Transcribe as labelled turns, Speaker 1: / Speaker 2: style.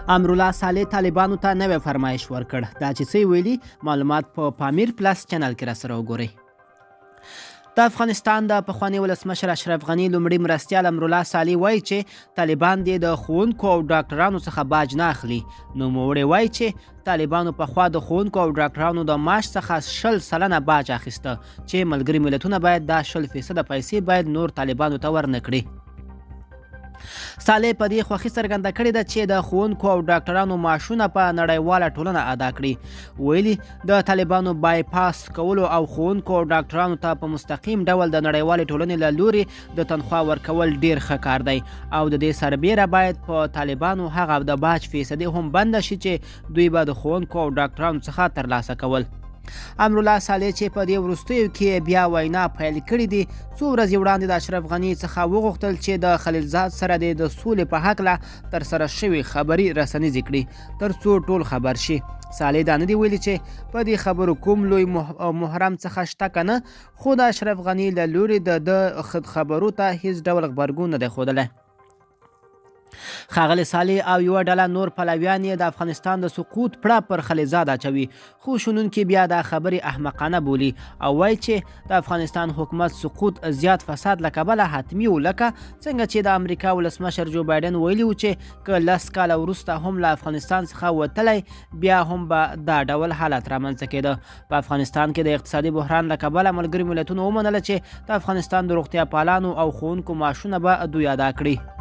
Speaker 1: امرالله صالح طالبانو ته نوی فرمایش ورکړ. دا چې څه ویلي، معلومات په پامیر پلس چینل کې راسره وګورئ. د افغانستان د پخواني ولسمشر اشرف غني لومړي مرستیال امرالله صالح وایي چې طالبان دې د ښوونکو او ډاکټرانو څخه باج نه اخلي. نوموړی وایي چې طالبانو پخوا د ښوونکو او ډاکټرانو د معاش څخه 20% باج اخیسته، چې ملګري ملتونه باید دا 20% پیسې باید نور طالبانو ته ورنه کړي. صالح په دې خوښي څرګنده کړې ده چې د ښوونکو او ډاکټرانو معاشونه په نړیواله ټولنه ادا کړي. ویلي د طالبانو بایپاس کولو او ښوونکو او ډاکټرانو ته په مستقیم ډول د نړیوالې ټولنې له لوري د تنخوا ورکول ډیر ښه کار دی، او د دې سربیره باید په طالبانو هغه د باج فیصدي هم بنده شي چې دوی به د ښوونکو او ډاکټرانو څخه ترلاسه کول. امرالله صالح چې په دې وروستیو کې بیا وینا پیل کړې دي، څو ورځې وړاندې د اشرف غني څخه وغوښتل چې د خلیلزاد سره دې د سولې په هکله ترسره شوې خبرې رسنیزې کړي ترڅو ټول خبر شي. صالح دا نه دی ویلي چې په دې خبرو کوم لوی محرم څخه شته که نه، خو د اشرف غني له لوري د ده خبرو ته هیڅ ډول غبرګون نه دی ښودلی. ښاغلی صالح او یوه ډله نور پلویان یې د افغانستان د سقوط پړه پر خلیلزاد اچوي، خو شنونکي بیا دا خبرې احمقانه بولي او وایي چې د افغانستان حکومت سقوط زیات فساد له کبله حتمي و، لکه څنګه چې د امریکا ولسمشر جو بایډن ویلي و چې که 10 کاله وروسته هم له افغانستان څخه وتلی بیا هم به دا ډول حالت رامنځته کېده. په افغانستان کې د اقتصادي بحران له کبله ملګري ملتونو ومنله چې د افغانستان د روغتیا پالانو او ښوونکو معاشونه به دوی ادا کړي.